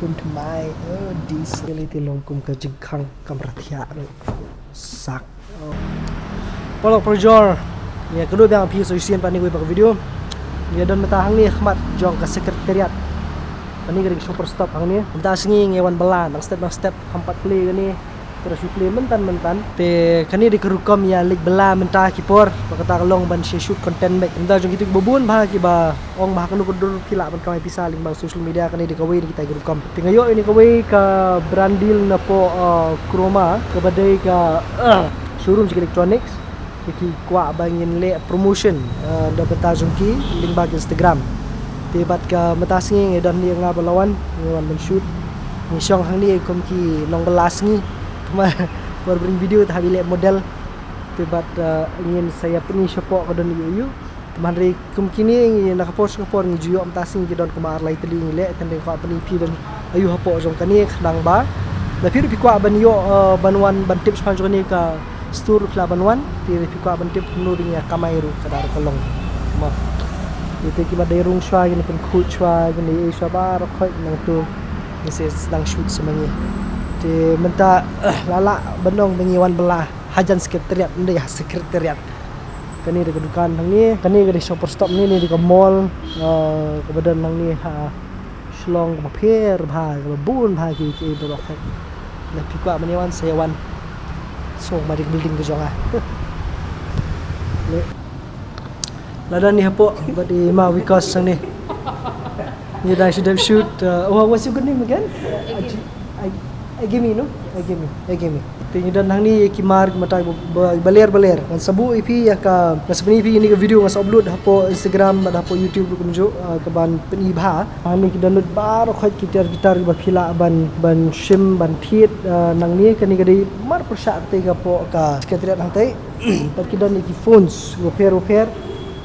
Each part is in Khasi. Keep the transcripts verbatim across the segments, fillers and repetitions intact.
Khun thymmai, oh, dis. Kali te long kum ka jingkhang kamra thiah ruh. Sak. Oh. Paralok parajor. Ïa kano biang phi sa shisien pat ha kane kawei pat ka video. Ïa don mynta hangne ha khmat jong ka secretariat. Kane ka dei ka shopper stop hangne. Mynta sngi ngi wan bylla nang step nang step, kham pat plie kane. Te ruh shu plie mynta mynta. Te kane dei ka rukom ïa leit bylla mynta ki por. Ba kata ka long ban shu shoot content beit. Mynta jong kito kiba bun bha kiba ong ba ha kano ka dur phi lah ban kamai pisa lyngba social media, kane dei kawei na kita ki rukom. Te nga ïoh ïa kawei ka brand deal napoh, uh, Croma, kaba dei ka, uh, showroom jong ki electronics. Te ki kwah ba ngin leh promotion, uh, da bynta jong ki lyngba ki Instagram. Te bad ka mynta sngi ngi don hangne nga bad Lawan, ngi wan ban shoot. Ngi shong hangne kum ki nongbylla sngi. Kumba por bring video te hap ïaleh model. Te bad, uh, ngin sa ïa pyni shapoh ka don ïa u. Te hynrei kum kine ngi na ka por sha ka por ngi ju ïoh mynta sngi ki don kumba ar lai tylli ngi leh, te hynrei kwah pyni phi don aïu hapoh jong kane khnang ba lada phi ruh phi kwah ban ïoh, eh, ban wan ban tip shaphang jong kane ka store ruh phi lah ban wan, te lada phi kwah ban tip kumno ba ngin ïa kamai ruh ka dei ruh ka long. Mo. Te kiba dei rung shuwa, kine pynkhuid shuwa, kine ei shuwa baroh khoit nangtu. Ngi sa sdang shoot sa ma ngi. Te mynta, eh, la lah ban ong ba ngi wan bylla hajan secretariat, ym dei ha secretariat. Kane dei ka dukan hangne, kane ka dei shopper stop, ne, ne dei ka mall, eh, kaba don hangne ha Shillong kaba pher bha, kaba bun bha ki, ki baroh khoit. Lada phi kwah ban ïa wan sa ïa wan. Sngewbha dei ka building ka jong nga. Ne. La don ne hapoh bad i ma Wikos hangne. Ngi dang shu dep shoot, uh, oh, what's your good name again? Agi-, Ag-, Agimi, no? Agimi, Agimi. Te ngi don hangne ïa ki mar ki mata ba, ba, baler baler. Ngan sa buh ïa phi ïa ka, ngan sa pyni ïa phi ïa kane ka video ngan sa upload hapoh Instagram bad hapoh YouTube ruh kumjuh, uh, kaban pyni bha. Hangne ki don lut baroh khoit ki tiar ki tar kiba phi lah ban, ban shim ban thied, uh, nangne. Kane ka dei mar pyrshah katei ka poh ka secretariat hangtei. Bad ki don ïa ki phones bapher bapher.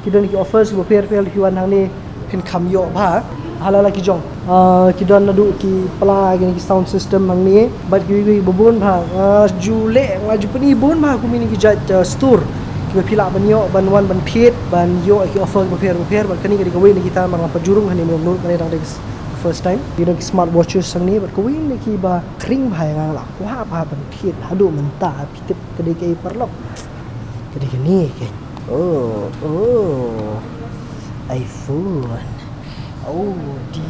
Ki don ki offers bapher bapher, phi wan hangne phin kham ïoh bha. Ha la la ki jong. Ah, ki don naduh ki pla, kine ki sound system hangne. Bad kiwei kiwei ba bun bha. Ah, ju leh, nga ju pyni bun bha kum kine ki jait, ah, store. Kiba phi lah ban ïoh, ban wan ban thied, ban ïoh ki offer bapher bapher. Bad kane ka dei kawei na kita, ma nga pat ju rung hangne mynno, kane dang dei first time. Ki don ki smart watches hangne, bad kawei na kiba khring bha ïa nga, la kwah bha ban thied haduh mynta, phi tip ka dei kaei, paralok? Ka dei kane, kane. Oh, oh. iPhone. Oh, di.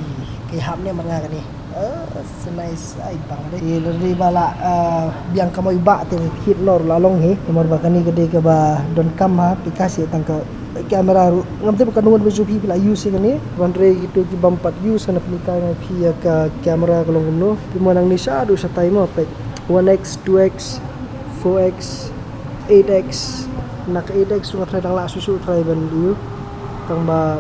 Ka hap ne man nga kane. Oh, so nice. Ai bang dei. Te lada dei ba la, ah, biang kamai ba te kit nor la long hi. Namar ba kane ka dei kaba donkam ha, phi ka shu tang ka camera ruh. Ngam tip ba katno ngut ba ju phi phi la use ïa kane. Hynrei kito ki bym pat use, nga pynhikai ïa phi ïa ka camera ka long kumno. Phi mon nangne shaduh shatai mo, peit. One X, two X, four X, eight X. Na ka eight X ruh nga try dang lah shuh shuh try ban ïoh. Tang ba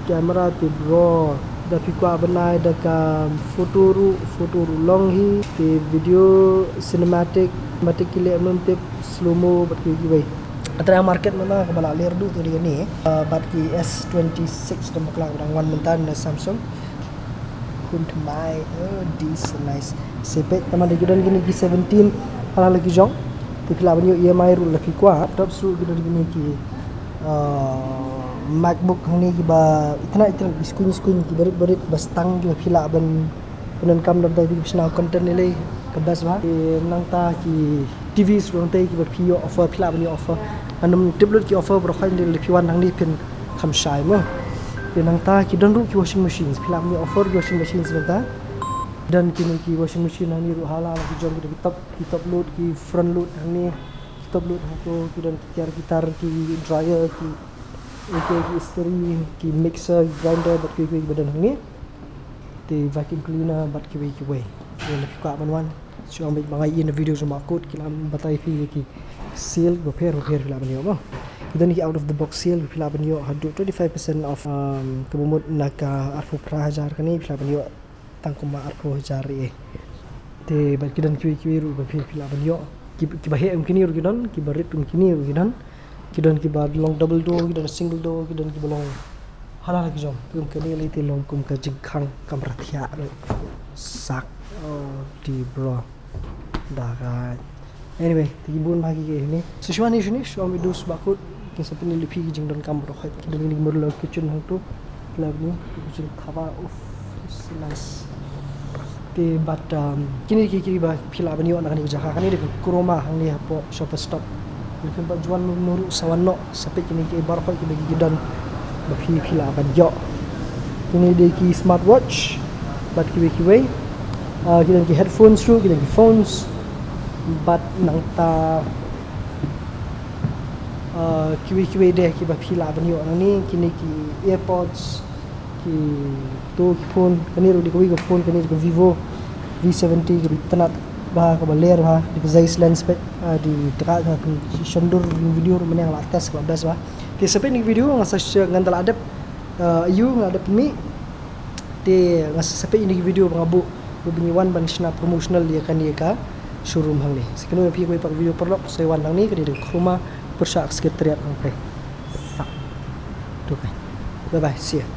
camera te bro, da phi kwah ban ai da ka photo ruh, photo ruh long hi, te video cinematic, cinematic ki leh mynno tip slow mo bad kiwei kiwei. Ata market mynta kaba la ler duh te dei kane, eh, bad ki S twenty-six ka bakla ka dang wan mynta na Samsung. Khun thymmai, oh, this is nice. Sa peit, tang ba dei ki don kine ki seventeen, ha la la ki jong. Te phi lah ban ïoh E M I ruh lada phi kwah. Laptops ruh ki don kine ki, uh, MacBook hangne kiba itynnat itynnat, ki skuin skuin, kiba rit ba rit, ba stang, kiba phi lah ban pyndonkam da ki, ba shna content ne lei ka best bha. Te nangta ki T Vs ruh hangtei kiba phi ïoh offer, phi lah ban ïoh offer. Ngam tip lut ki offer baroh khoit, hynrei lada phi wan hangne phin kham shai mo. Te nangta ki don ruh ki washing machines, phi lah ban ïoh offer ki washing machines nangta. Don kine ki washing machine hangne ruh, ha la la ki jong, ki don ki top, ki top load, ki front load hangne, ki top load hangto, ki don ki tiar ki tar, ki dryer, ki, ki, ki istri, ki mixer, ki grinder, bad kiwei kiwei kiba don hangne. Te vacuum cleaner bad kiwei kiwei. Te lada phi kwah ban wan, shu ong beit ba nga ïoh ïa ka video jong Makut, ki lah ban batai phi ïa ki sale bapher bapher phi lah ban ïoh mo. Ki don ki out of the box sale, phi lah ban ïoh haduh twenty-five percent off, um, kaba mut na ka arphew phra hajar kane phi lah ban ïoh tang kumba arphew hajar ïa. Te bad ki don kiwei kiwei ruh ba phi, phi lah ban ïoh. Ki, kiba heh kum kine ruh ki don, kiba rit kum kine ruh ki don. Ki don kiba long double door, ki don single door, ki don kiba long ha la la ki jong. Kum kane lei te long kum ka jingkhang kamra thiah ruh. Sak. Oh, di bro. Da ka. Anyway, te ki bun bha ki kine. Sa shu wan ne shu ne, shu wan video shu ba kut. Kin sa pyni ïa phi ki jingdonkam baroh khoit. Ki don kine ki modular kitchen hangto. Ki la kine, ki kitchen thaba. Uff, it's nice. Te bad, um, kine ki, ki ba phi lah ban ïoh na kane ka jaka, kane dei ka Croma hangne hapoh Shoppers Stop. Lada phim pat ju wan ruh sa wan noh, sa peit kine ki baroh ki ba ki don ba phi, phi lah ban ïoh. Kine dei ki smartwatch bad kiwei kiwei. Uh, ki don ki headphones ruh, ki don ki phones. Bad nangta, uh, kiwei kiwei de ki ba phi lah ban ïoh nangne, kine ki AirPods, ki, to ki phone, kane ruh dei kawei ka phone, kane dei ka Vivo V seventy, kaba itynnad bha, kaba ler bha, dei ka zeiz lens peit, ah, dei ka, ka, ka shon dur ïa ka video ruh mynne nga la test, kaba best bha. Te sa peit ïa ka video, nga sa shu, ngan da la dep, ah, ïoh, nga la dep mih. Te nga sa peit ïa ka video ba nga buh, ba ngi wan ban shna promotional ïa kane ka showroom hangne. Sa kynmaw ïa phi kawei pat ka video paralok, sa wan hangne, ka dei ka Croma pyrshah ka Secretariat hangne. Sa. To ka. Bye bye, see ya.